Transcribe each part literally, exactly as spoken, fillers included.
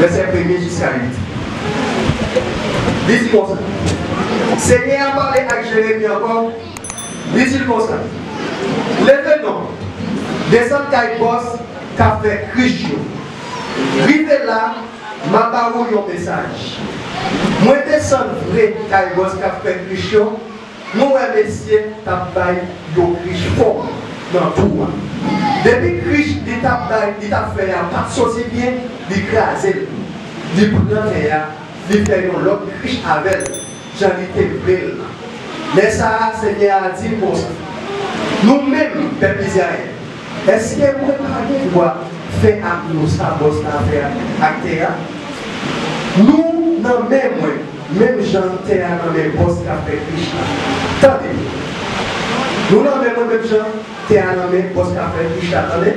vèsè premye jiska uit. Li di konsa, Senyè a pale ak Jeremi ankò, li di l konsa, Leve non, desann kay bòs k ap fè krich yo. Rive la, m a ba ou yon mesaj. Mwen desann vre kay bòs k ap fè krich yo, nou wè mesye t ap bay yon krich fò nan twou a. Depi krich li t ap bay, li t ap fè a pa t soti byen, li kraze l. Li pran tè a, li fè yon lòt krich avè l, jan li te vle l la. Lè sa a, Senyè a di m konsa, Nou menm, pèp Izrayèl, èske mwen pa gen dwa fè ak nou sa bòs la fè ak tè a? Nou nan men mwen, menm jan tè a nan men bòs k ap fè krich la. Tande! Nou nan men mwen, menm jan tè a nan men bòs k ap fè krich la. Tande!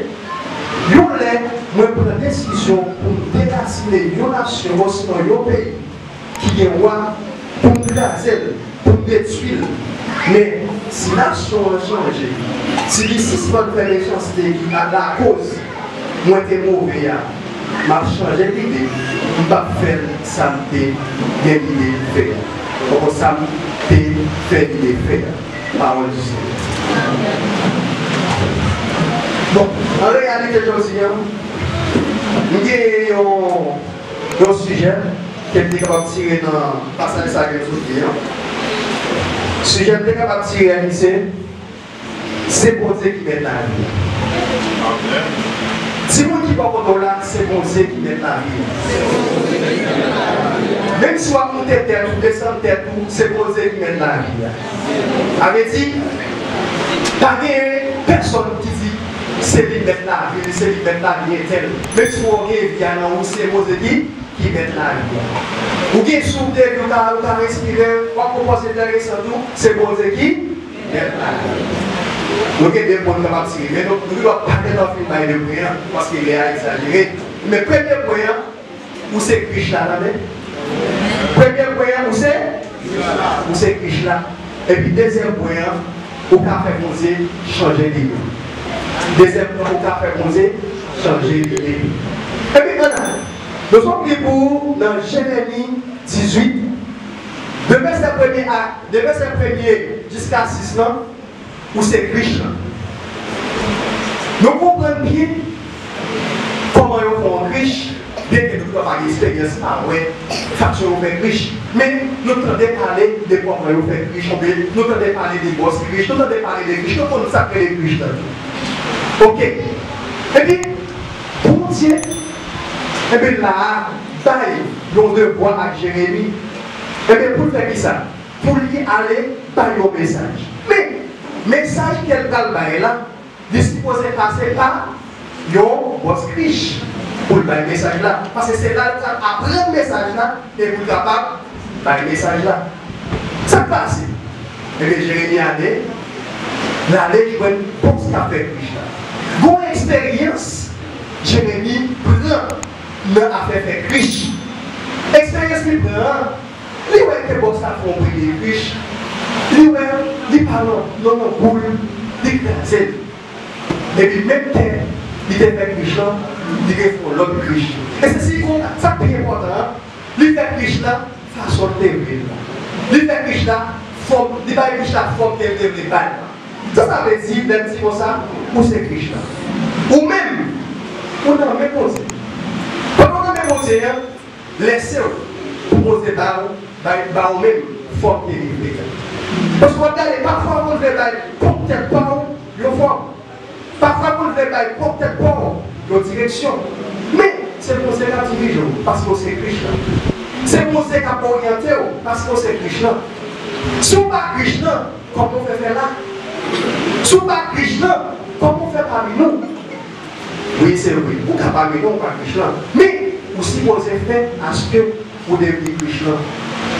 Yon lè, mwen pran desizyon pou m derasinen yon nasyon, osinon yon peyi, ki gen wa pou m kraze l, pou m detwi l. Men, si nasyon an chanje, si li sispann fè mechanste ki a lakoz mwen te move a, m ap chanje lide, m p ap fè l sa m te gen lide fè a, oubyen sa m te fè lide fè a. Pawòl di Senyè. Bon, an reyalite, jodi a, m gen yon yon sijè ke m te kapab tire nan pasaj sa ke m sot li an. Sijè m te kapab tire a, li se, se Bondye ki mèt lavi a. Timoun ki bò kote w la, se Bondye ki mèt lavi a. Menm si w ap moute tèt ou, desann tèt ou, se Bondye ki mèt lavi a. Sa vle di, pa gen pèsonn ki di se li mèt lavi, se li mèt lavi entèl. Menm si w gen vi a nan ou, se Bondye ki ki mèt lavi a. Ou gen souf de vi, ou ka, ou ka respire, w ap konpòze tèlè san tou, se Bondye ki mèt lavi a. Nou gen de pwen nou kapab tire, men nou, nou gen dwa pa gentan fin bay de pwen an, paske lè a egzajere. Men premye pwen an, ou se krich la, tande. Premye pwen an, ou se, ou se krich la. Epi dezyèm pwen an, ou ka fè Bondye chanje lide. Dezyèm pwen, ou ka fè Bondye chanje lide. Epi, ann ale. Nou sot li pou ou nan Jeremi dizuit, de vèsè premye a, de vèsè premye jiska sis lan, ou se krich lan. Nou konprann byen kòman yo fè yon krich, byenke nou pa gen eksperyans pa wè fason yo fè krich. Men, nou tande pale de kòman yo fè krich, oubyen nou tande pale de bòs krich, nou tande pale de krich, nou konn sa k rele krich lan tou. Oke. Epi, Bondye, epi la a, bay yon devwa ak Jeremi. Epi pou l fè kisa? Pou li ale bay yon mesaj. Men, mesaj ke l pral bay la, li sipoze pase pa yon bòs krich pou l bay mesaj la. Paske se la l pral aprann mesaj la e pou l kapab bay mesaj la. Sa k pase? Ebyen, Jeremi ale, l ale jwenn bòs k ap fè krich la. Gon eksperyans Jeremi pran nan afè fè krich. Eksperyans li pran an, li wè ke bòs la fè yon premye krich. Li wè li pa nan, nan, nan gou l, li kraze l. Epi menm tè li te fè krich lan, li refè yon lòt krich. E se si kon sa k pi enpòtan an, li fè krich la fason l te vle l la. Li fè krich la fòm, li bay krich la fòm ke l te vle bay la. Sa sa vle di lè m di konsa, ou se krich la? Ou menm, ou nan men Bondye. Pandan w nan men Bondye an, lese w pou Bondye ba w, bay, ba w menm fòm ke li vle a. Paske w ap gade, pafwa Bondye bay pwòp tèt pa w yon fòm. Pafwa Bondye bay pwòp tèt pa w yon direksyon. Men, se Bondye k ap dirije w, paske w se krich lan. Se Bondye k ap oryante w, paske w se krich lan. Si w pa krich lan, kòman w fè fè la? Si w pa krich lan, kòman w fè pami nou? Wi, se vre. Ou ka pami nou, ou pa krich lan. Men, ou sipoze fè aske ou devni krich lan.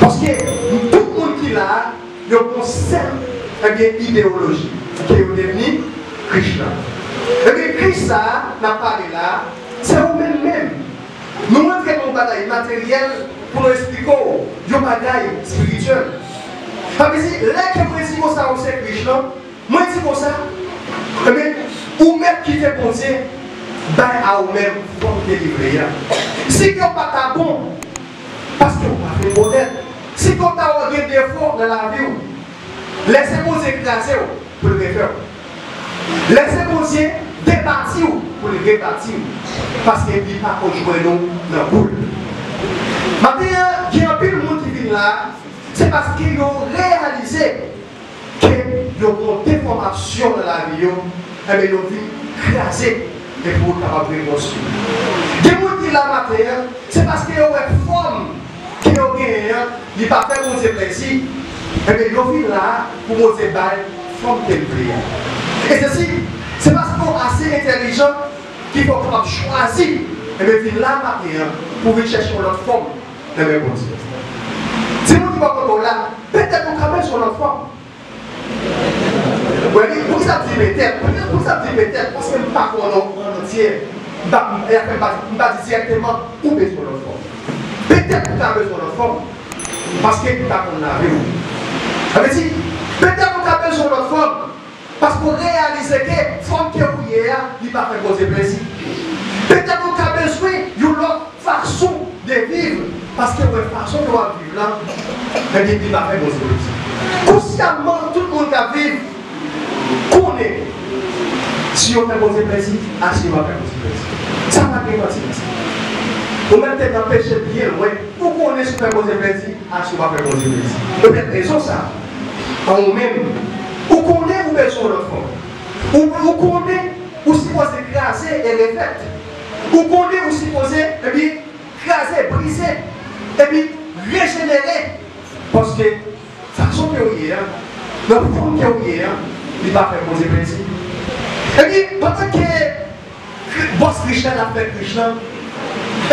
Paske tout moun ki la a, yo gon sèl, ebyen, ideyoloji, ke yo devni krich lan. Ebyen, krich sa a, n ap pale la a, se ou menm menm. Nou rantre nan yon bagay materyèl pou nou eksplike w yon bagay espirityèl. Sa vle di, lè ke mwen di konsa ou se krich lan, mwen di konsa, ebyen, ou mèt kite Bondye bay a ou menm fòm ke li vle a. Si kè w pa ta bon, paske w pa fin onèt. Si kè w ta wè gen defo nan lavi w, lèse Bondye kraze w pou l refè w. Lèse Bondye debati w pou l rebati w. Paske li pa ko jwenn ou nan boul. Maten an, gen anpil moun ki vin la, se paske yo reyalize ke yo gen yon defòmasyon nan lavi yo, enben yo vin kraze epi yo kapab rekonstwi. Gen moun ki la maten an, se paske yo wè fòm ke yo genyen an, li pa fè Bondye plezi, enben yo vin la pou Bondye bay fòm ke l vle a. E se si, se paske w ase entèlijan ki fè w kapab chwazi, enben vin la maten an pou vin chèche yon lòt fòm nan men Bondye. Timoun ki bò kote w la, petèt ou ka bezwen yon lòt fòm. Wè, li, poukisa m di petèt? Poukisa m di petèt? Paske m pa konnen w an antye. M pa, e apre m pa, m pa di dirèkteman ou bezwen lòt fòm. Petèt ou ka bezwen lòt fòm, paske li pa konn lave w. Sa vle di, petèt ou ka bezwen lòt fòm, paske w reyalize ke fòm ke ou ye a, li pa fè Bondye plezi. Petèt ou ka bezwen yon lòt fason de viv, paske w wè fason ke w ap viv la, ebyen, li pa fè Bondye plezi. Konsyamman, tout moun k ap viv konnen si yo fè Bondye plezi, a si yo pa fè Bondye plezi. Sa pa gen manti nan sa. Ou mèt te nan peche byen lwen, ou konnen si w fè Bondye plezi, a si w pa fè Bondye plezi. Petèt rezon sa, an ou menm, ou konnen ou bezwen yon lòt fòm. Ou, ou konnen ou sipoze kraze e refèt. Ou konnen ou sipoze, ebyen, kraze, brize, epi rejenere. Paske fason ke w ye a, nan fòm ke w ye a, li pa fè Bondye plezi. Epi, pandan ke bòs rich la, l ap fè krich lan,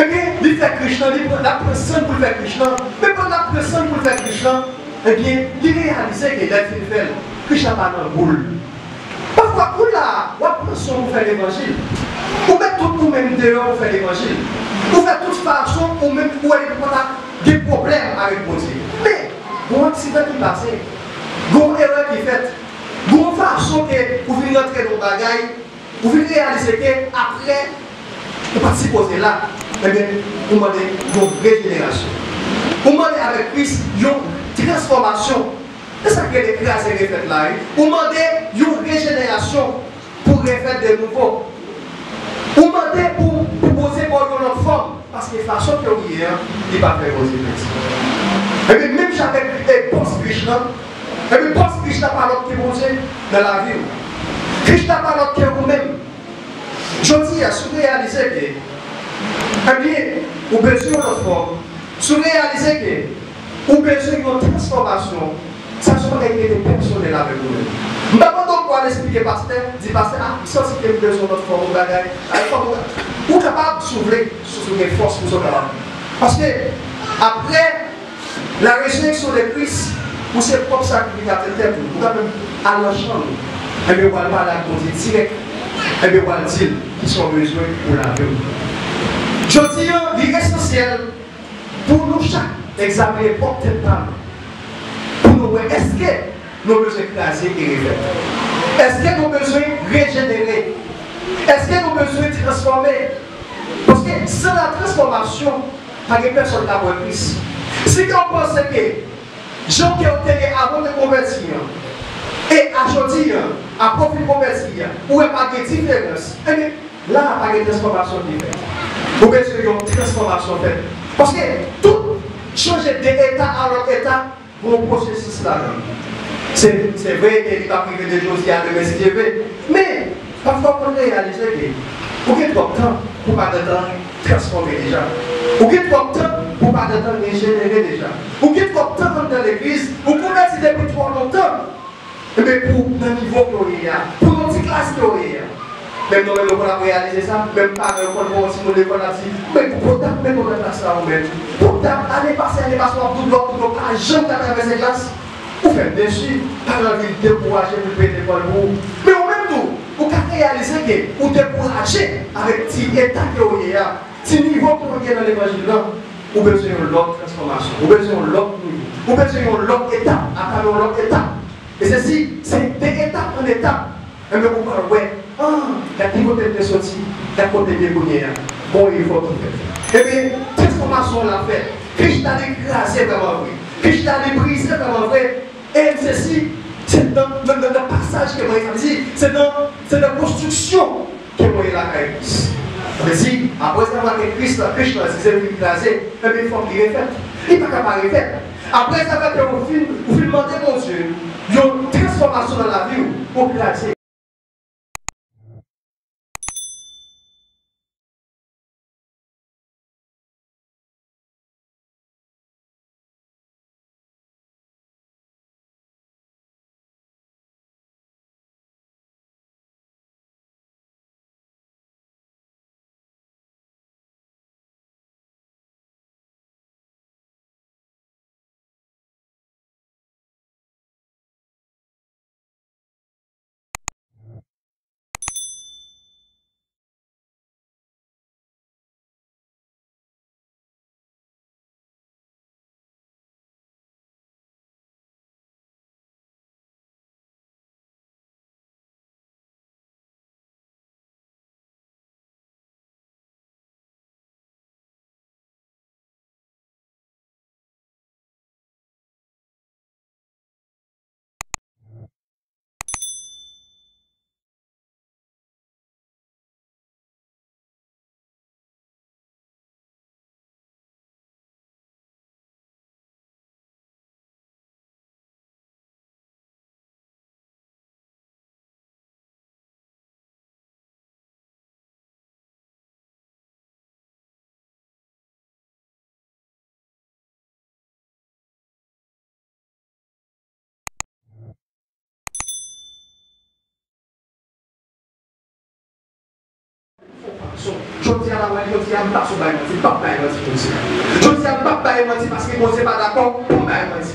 ebyen, li fè krich lan, li pran, l ap pran san pou l fè krich lan. Men pandan l ap pran san pou l fè krich lan, ebyen, li reyalize ke lè l fin fè l, krich la pa nan gou l. Pafwa, ou la, w ap pran san pou fè levanjil. Ou met tout ou menm deyò pou fè levanjil. Ou fè tout fason ou menm pou wè li pa ta gen pwoblèm avèk Bondye. Men, gon aksidan ki pase, gon erè ki fèt, gon fason ke ou vin rantre nan yon bagay, ou vin reyalize ke apre, ou pa t sipoze la, ebyen, ou mande yon rejenerasyon. Ou mande avèk Kris yon transfòmasyon. Se sa k rele kraze refèt la, wi. Ou mande yon rejenerasyon pou refèt de nouvo. Ou mande pou, pou Bondye ba w yon lòt fòm, paske fason ke w ye a, li pa fè Bondye plezi. Ebyen, menm jan avèk, e, bòs rich lan, ebyen, bòs rich la pa lòt ke Bondye nan lavi w. Kris la pa lòt ke ou menm. Jodi a, si w reyalize ke, ebyen, ou bezwen yon lòt fòm, si w reyalize ke ou bezwen yon transfòmasyon, sa se yon bagay ki rete pèsonèl avèk ou menm. M pa mande w pou al esplike pastè, di pastè, a, m santi ke m bezwen yon lòt fòm, yon bagay, ay, fòk ou, ou kapab, si w vle, si w gen fòs pou sa w kapab. Paske, apre, la résurrection de Christ, ou se pwòp sakrifikatè tèt ou. Ou ka menm al nan chanm ou. Enben, ou al pale ak Bondye dirèk. Enben, ou al di l kisa w bezwen pou lavi w. Jodi a, li esansyèl pou nou chak egzamine pwòp tèt pa nou. Pou nou wè èske nou bezwen kraze e refèt. Èske nou bezwen rejenere? Èske nou bezwen transfòme? Paske san la transfòmasyon, pa gen pèsonn k ap wè Kris. Si ke w panse ke jan ke w te ye avan w te konvèti an, e a jodi an, apre w fin konvèti an, ou wè pa gen diferans, ebyen, la a pa gen transfòmasyon ki fèt. Ou bezwen yon transfòmasyon fèt. Paske tout chanje de eta a lòt eta, gon pwosesis ladan l. Se, se vre ke li p ap rive de jodi a demen si Dye vle. Men, pafwa w konn reyalize ke ou gen twòp tan pou pa gentan transfòme deja. Ou gen twòp tan pou pa gentan rejenere deja. Ou gen twòp tan anndan legliz, ou konvèti depi twò lontan. Enben, pou nan nivo ke w ye a, pou nan ti klas ke w ye a. Menm nou menm nou konn ap reyalize sa, menm paran yo konn voye yon timoun lekòl ap di, men poutap, men konbyen klas la ou menm? Poutap, ane pase, ane pase, w ap doudou, w ap doudou, w pa janm ka travèse klas. Ou fè m desi, paran vin dekouraje pou l peye lekòl pou ou. Men ou menm tou, ou ka reyalize ke ou dekouraje avèk ti eta ke w ye a, ti nivo ke w ye nan levanjil lan. Ou bezwen yon lòt transfòmasyon, ou bezwen yon lòt nivo, ou bezwen yon lòt etap, atravè yon lòt etap. E se si, se de etap an etap, enben ou pral wè Ah, gad ki kote m te soti, gad kote m ye kounye a. Gon efò ki fèt. Ebyen, transfòmasyon an ap fèt. Krich la li kraze vrèman vre. Krich la li brize vrèman vre. E m sezi, se nan, nan, nan, nan pasaj ke mwen ye, sa vle di, se nan, se nan konstriksyon ke mwen ye lakay Kris. Sa vle di, aprezavwa ke Kris la, Kris la, si se li ki kraze, ebyen, fòk li refèt. Li pa ka pa refèt. Aprezavwa ke ou fin, ou fin mande Bondye yon transfòmasyon nan lavi w, ou kraze. Jodi a, la, jodi a, m pa sou bay manti, m p ap bay manti jodi a. Jodi a, m p ap bay manti paske Bondye pa dakò pou m bay manti.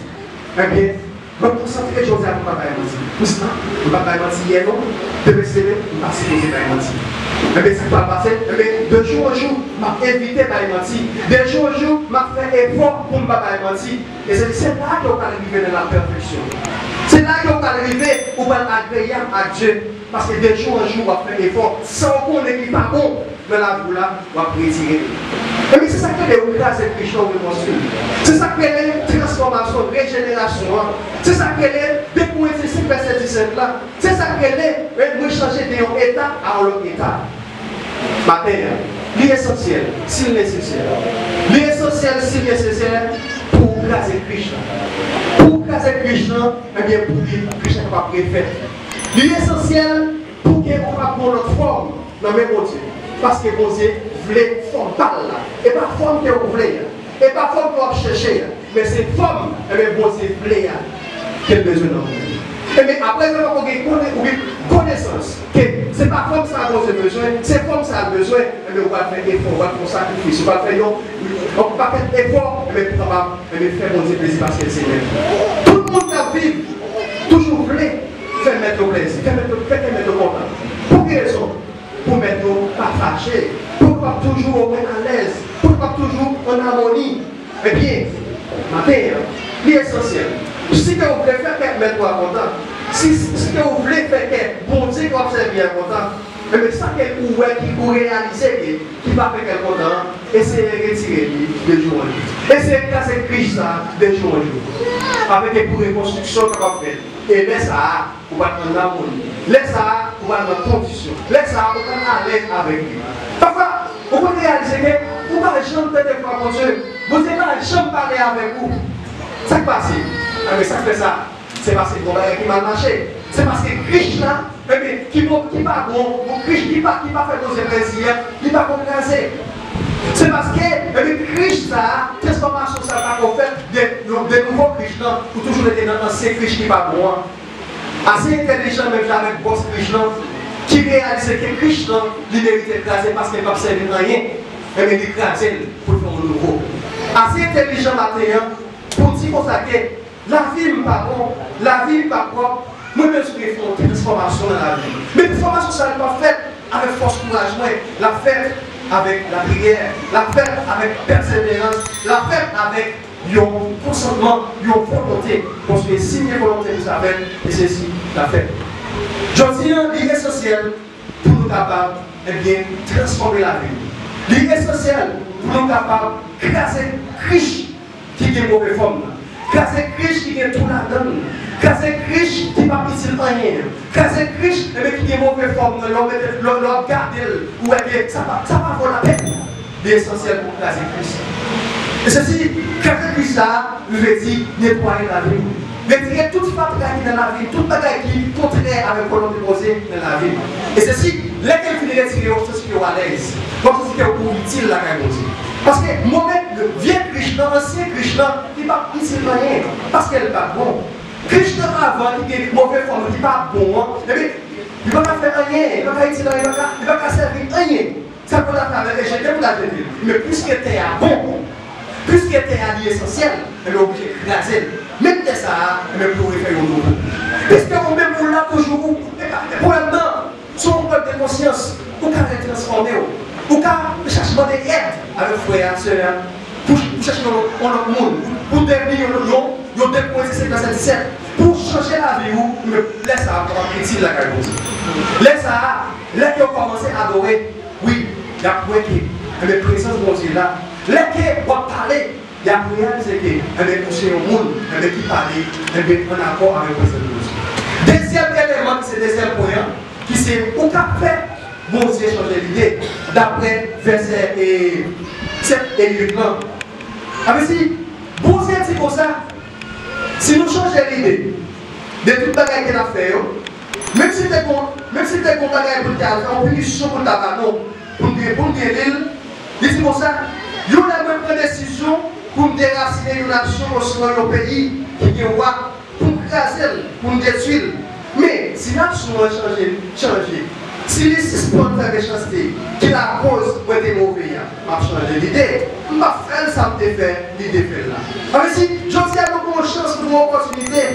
Ebyen, mwen konsantre jodi a pou m pa bay manti. Poukisa? M p ap bay manti yè non. Demen se demen, m pa sipoze bay manti. Ebyen, sa k pral pase? Ebyen, de jou an jou, m ap evite bay manti. De jou an jou, m ap fè efò pou m pa bay manti. E se, se la ke w pral rive nan lapèfeksyon. Se la ke w pral rive, ou pral agreyab ak Dye. Paske de jou an jou, w ap fè efò. Sa w konnen ki pa bon nan lavi w la, w ap retire l. Ebyen, se sa k rele ou kraze krich la, ou rekonstwi l. Se sa k rele transfòmasyon, rejenerasyon an. Se sa k rele, depi w entèsik vèsè disèt la, se sa k rele, e, mwen chanje de yon eta a yon lòt eta. Maten an, li esansyèl, si l nesesè, li esansyèl, si l nesesè, pou w kraze krich lan. Pou w kraze krich lan, ebyen, pou li, krich lan kapab refèt. Li esansyèl pou ke ou kapab gen yon lòt fòm nan men Bondye. Paske Bondye vle fòm pa l la. E pa fòm ke ou vle a. E pa fòm ke w ap chèche a. Men se fòm, ebyen, Bondye vle a, ke l bezwen nan ou menm. Ebyen, aprezavwa ke w gen kone-, ou gen konesans ke se pa fòm sa a Bondye bezwen, se fòm sa a l bezwen, ebyen, ou pral fè efò, ou pral fè yon sakrifis, ou pral fè yon, yon pakèt efò, ebyen, pou kapab, ebyen, fè Bondye plezi paske l se Mèt. Tout moun k ap viv toujou vle fè Mèt yo plezi, fè Mèt yo, fè kè Mèt yo kontan. Pou ki rezon? Pou Mèt yo pa fache, pou yo kapab toujou omwen alèz, pou yo kapab toujou ann amoni. Ebyen, maten an, li esansyèl. Si ke ou vle fè kè Mèt ou a kontan, si, si ke ou vle fè kè Bondye ke w ap sèvi a kontan, ebyen, sa ke ou wè ki, ou reyalize ke, ki pa fè kè l kontan an, eseye retire li de jou an jou. Eseye kraze krich sa a de jou an jou. Afin ke pou rekonstriksyon kapab fèt. E lè sa a, ou pral nan amoni. Lè sa a, ou pral nan kondisyon. Lè sa a, ou pral alèz avèk li. Pafwa, ou konn reyalize ke ou pa janm tande vwa Bondye. Bondye pa janm pale avèk ou. Sa k pase? Ebyen, sa k fè sa? Se paske gon bagay ki mal mache. Se paske krich la, ebyen, ki bon, ki pa bon, bon krich ki pa, ki pa fè Bondye plezi a, li pa konn kraze. Se paske, ebyen, krich sa a, transfòmasyon sa a pa konn fèt de, de nouvo krich lan, ou toujou rete nan ansyen krich ki pa bon an. Ase entèlijan menm jan avèk bòs krich lan, ki reyalize ke krich lan, li merite kraze paske l p ap sèvi anyen. Ebyen, li kraze l pou l fè yon nouvo. Ase entèlijan maten an pou di konsa ke lavi m pa bon, lavi m pa pwòp, mwen bezwen fè yon transfòmasyon nan lavi m. Men transfòmasyon sa a p ap fèt avèk fòs kouraj mwen, l ap fèt avèk lapriyè, l ap fèt avèk pèseverans, l ap fèt avèk yon konsantman, yon volonte, paske si gen volonte pou sa fèt, e se si l ap fèt. Jodi a, li esansyèl pou nou kapab, ebyen, transfòme lavi nou. Li esansyèl pou nou kapab kraze krich ki gen move fòm nan. Kraze krich ki gen tou ladan l. Kraze krich ki p ap itil anyen an. Kraze krich, ebyen, ki gen move fòm nan. Lè w mete, lè, lè w ap gade l, ou wè ke sa pa, sa pa vo lapèn. Li esansyèl pou kraze krich. E sesi, kraze krich sa a, li vle di netwaye lavi nou. Retire tout fatra ki nan lavi, tout bagay ki kontrè avèk volonte Bondye nan lavi. E sesi, lè ke l fin retire yo, w ap santi ke w alèz. W ap santi ke ou itil lakay Bondye. Paske move, vye krich lan, ansyen krich lan, li p ap itil anyen. Paske l pa t bon. Krich lan avan ki gen move fòm, ki pa t bon an, ebyen, li pa ka fè anyen, li pa ka itil anyen, li pa ka, li pa ka sèvi anyen. Sa pou ta fè avè l, e jete pou ta jete l. Men piske tè a bon, piske tè a li esansyèl, enben oblije kraze l. Menm tè sa a, enben pou refè yon nouvo. Piske ou menm ou la toujou, ou, e pa, e pwoblèm nan, se yon pwoblèm de konsyans. Ou ka retransfòme w. Ou ka chache mande èd avèk frè a, sè a, pou, pou chache yon, yon lòt moun, pou, pou devni yon, yon, yon de Korentyen senk vèsè disèt. Pou chanje lavi ou, men lè sa a, w ap itil lakay Bondye. Lè sa a, lè ke w kòmanse adore, wi, y ap wè ke, enben, prezans Bondye la. Lè ke w ap pale, y ap reyalize ke, enben, ou se yon moun, enben, ki pale, enben, ann akò avèk prezans Bondye. Dezyèm eleman, ki se dezyèm pwen an, ki se ou ka fè Bondye chanje lide, daprè vèsè, e, sèt e uit lan. Sa vle di, Bondye di konsa, si nou chanje lide de tout bagay ke n ap fè yo, menm si te gon, menm si te gon bagay pou n te al fè, yon pinisyon pou n ta ba nou, pou n gen, pou n gen li, li di konsa, yon lè mwen pran desizyon pou m derasinen yon nasyon osnon yon peyi ki gen wa, pou m kraze l, pou m detwi l. Men, si nasyon an chanje, chanje, si li sispann fè mechanste, ki lakoz mwen te move a, m ap chanje lide. M p ap fè l sa m te fè, li te fè l la. Sa vle di, jodi a nou gen yon chans, nou gen yon opòtinite.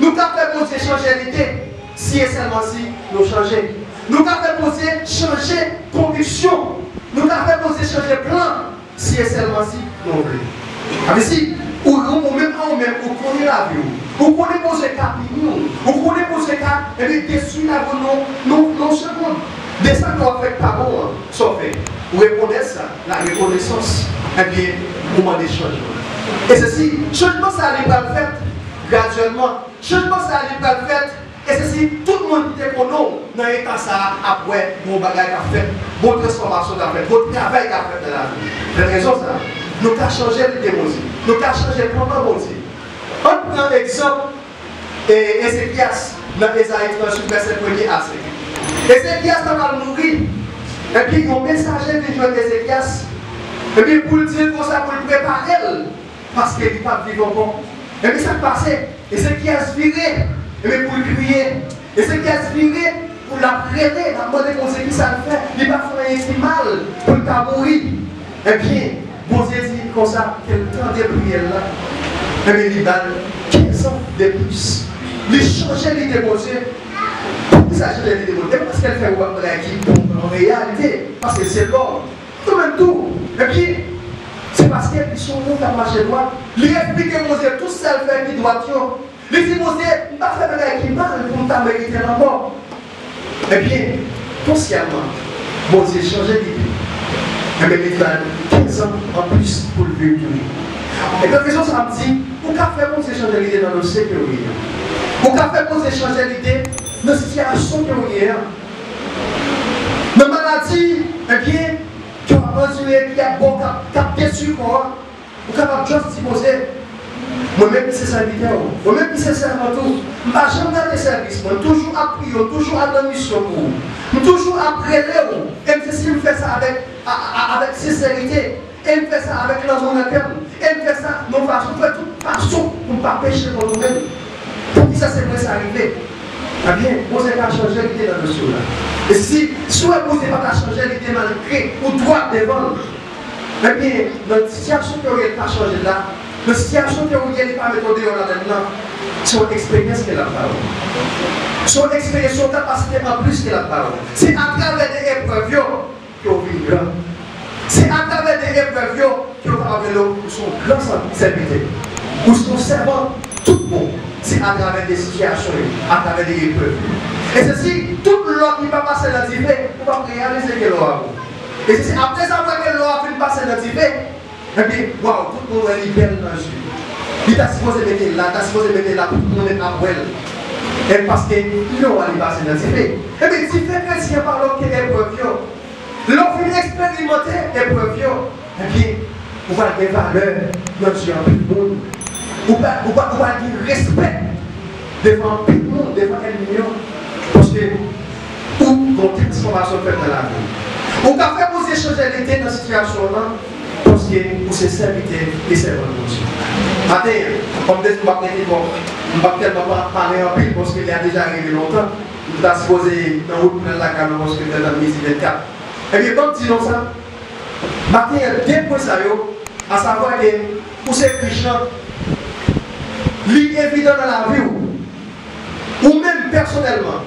Nou ka fè Bondye chanje lide, si e sèlman si nou chanje. Nou ka fè Bondye chanje konviksyon. Nou ka fè Bondye chanje plan, si e sèlman si nou vle. Sa vle di, ou, ou, ou menm a ou menm, ou konnen lavi w. Ou konnen Bondye ka pini w. Ou konnen Bondye ka, ebyen, detwi lavi w nan, nan, nan segonn. De sa ke w ap fè k pa bon an, sa w fè. Ou rekonèt sa, la rekonesans. Ebyen, ou mande chanjman. E sesi, chanjman sa a, li pral fèt gradyèlman. Chanjman sa a, li pral fèt. E sesi, tout moun ki te konnen w nan eta sa a ap wè gon bagay k ap fèt, gon transfòmasyon k ap fèt, gon travay k ap fèt nan lavi w. Pou rezon sa a, nou ka chanje lide Bondye. Nou ka chanje plan Bondye. Ann pran egzanp, e, Ezekyas nan Ezayi tranntuit, vèsè premye a senk. Ezekyas ta pral mouri. Epi yon mesaje vin jwenn Ezekyas. Epi pou l di l konsa, pou l prepare l. Paske li p ap viv ankò. Epi sa k pase? Ezekyas vire, epi pou l kriye. Ezekyas vire pou l ap rele, l ap mande Bondye kisa l fè. Li pa fè anyen ki mal pou l ta mouri. Ebyen, Bondye di konsa ke l tande priyè l la. Ebyen, li ba l kenz an de plis. Li chanje lide Bondye. Poukisa l chanje lide Bondye? E pa paske l fè yon bagay ki bon an reyalite, paske se lòm. Nou menm tou. Epi, se paske li se yon moun k ap mache dwat. Li eksplike Bondye tout sa l fè ki dwat yo. Li di Bondye, m pa fè bagay ki mal pou m ta merite lanmò. Ebyen, konsyèman, Bondye chanje lide. Ebyen, li ba l kenz an anplis pou l viv tou. E nan rezon sa m di, ou ka fè Bondye chanje lide nan dosye ke w ye a. Ou ka fè Bondye chanje lide nan sitiyasyon ke w ye a. Nan maladi, ebyen, ke w ap andire, ki ap ba w, k ap, k ap detwi kò a, ou kapab just di Bondye, mwen menm ki se sèvitè w, mwen menm ki se sèvant ou, m pa janm rate sèvis mwen, m toujou ap priye w, m toujou al nan misyon pou ou, m toujou ap rele w, e m se si m fè sa avèk, a, a, avèk senserite, e m fè sa avèk lanmou nan kè m, e m fè sa nan yon fason, m fè tout fason pou m pa peche kont ou menm. Poukisa se mwen sa rive? Ebyen, Bondye ka chanje lide nan dosye w la. E si, si w wè Bondye pa ta chanje lide malgre ou dwat devan l, ebyen, nan sitiyasyon ke w ye, li pa chanje la, nan sitiyasyon ke w ye, li pa mete w deyò ladan l nan, se yon eksperyans ke l ap ba w. Se yon eksperyans, se yon kapasite anplis ke l ap ba w. Se atravè de eprèv yo ke w vin gran. Se atravè de eprèv yo ke yo kapab rele w, ou se yon gran sèvitè. Ou se yon sèvant tout bon. se atravè de sitiyasyon yo, atravè de eprèv yo. E se si tout lò ki pa pase nan dife, ou p ap reyalize ke lò a bon. E se si apre sa, apre ke lò a fin pase nan dife, ebyen, waw, tout moun wè li bèl nan je. Li ta sipoze mete la, ta sipoze mete la pou tout moun ap wè l. E paske lò a li pase nan dife. Ebyen, dife kretyen pa lòt ke eprèv yo. Lè w fin eksperimante eprèv yo, ebyen, ou pral gen valè nan je anpil moun. Ou pral, ou pral, ou pral gen respè devan anpil moun, devan ènmi yo. Paske ou gon transfòmasyon fèt nan lavi w. Ou ka fè Bondye chanje lide nan sitiyasyon w lan, paske ou se sèvitè e sèvant Bondye. Maten an, kòm de m p ap rete bon, m p ap tèlman pa- pale anpil, paske lè a deja rive lontan. M ta sipoze nan wout pou m al lakay mwen, paske m t ap midi vennkat. Ebyen, ban m di nou sa. Maten an, de pwen sa yo, asavwa ke ou se Kris lan, li evidan nan lavi w. Ou menm pèsonèlman,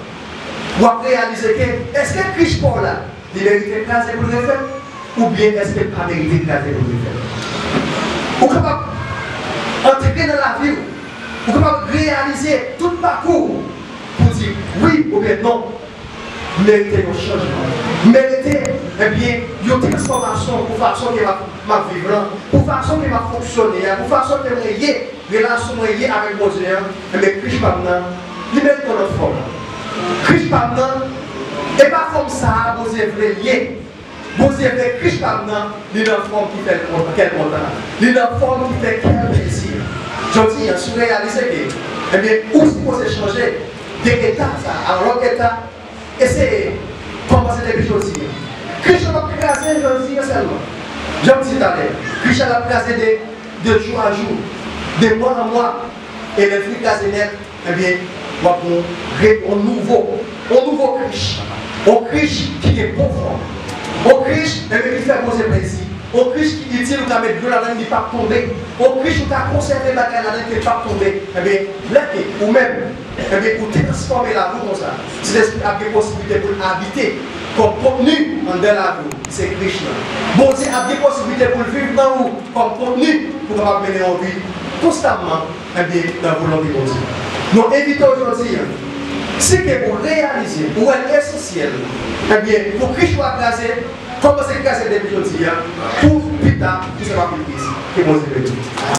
w ap reyalize ke èske Kris pa w la, li merite kraze pou l refèt, oubyen èske l pa merite kraze pou l refèt? Ou kapab antre nan lavi w, ou kapab reyalize tout pakou w pou di wi oubyen non. Merite yon chanjman. Merite, ebyen, yon transfòmasyon pou fason ke m ap, m ap viv lan, pou fason ke m ap fonksyone a, pou fason ke mwen ye, relasyon mwen ye avèk Bondye an, ebyen, Kris pa m nan, li merite yon lòt fòm. Kris pa m nan, e pa fòm sa a Bondye vle l ye. Bondye vle Kris pa m nan, li nan fòm ki fè l kontan, kè l kontan. Li nan fòm ki fè kè l plezi. Jodi an, si w reyalize ke, ebyen, ou sipoze chanje de eta sa a lòt eta, e se kòmanse depi jodi an. Kris la p ap kraze jodi an sèlman. Jan m di talè, Kris la p ap kraze de, de jou a jou, de mwa an mwa, e lè l fin kraze nèt, ebyen, w ap yon re- yon nouvo, yon nouvo Kris. Yon Kris ki gen bon fòm. Yon Kris, ebyen, ki fè Bondye plezi. Yon Kris ki itil, ou ka met dlo ladan l, li p ap tonbe. Yon Kris, ou ka konsève bagay ladan l, ke l p ap tonbe. Ebyen, lè ke ou menm, ebyen, ou transfòme lavi w konsa, Sentespri ap gen posiblite pou l abite kòm kontni anndan lavi w. Se Kris lan. Bondye ap gen posiblite pou l viv nan ou kòm kontni pou w kapab mennen yon vi konstamman, ebyen, nan volonte Bondye. Nou envite w jodi an, si ke ou reyalize, ou wè l esansyèl, ebyen, pou Kris ou a kraze, kòmanse kraze depi jodi an, pou pita, pou sa pa pi trist. Ke Bondye beni w.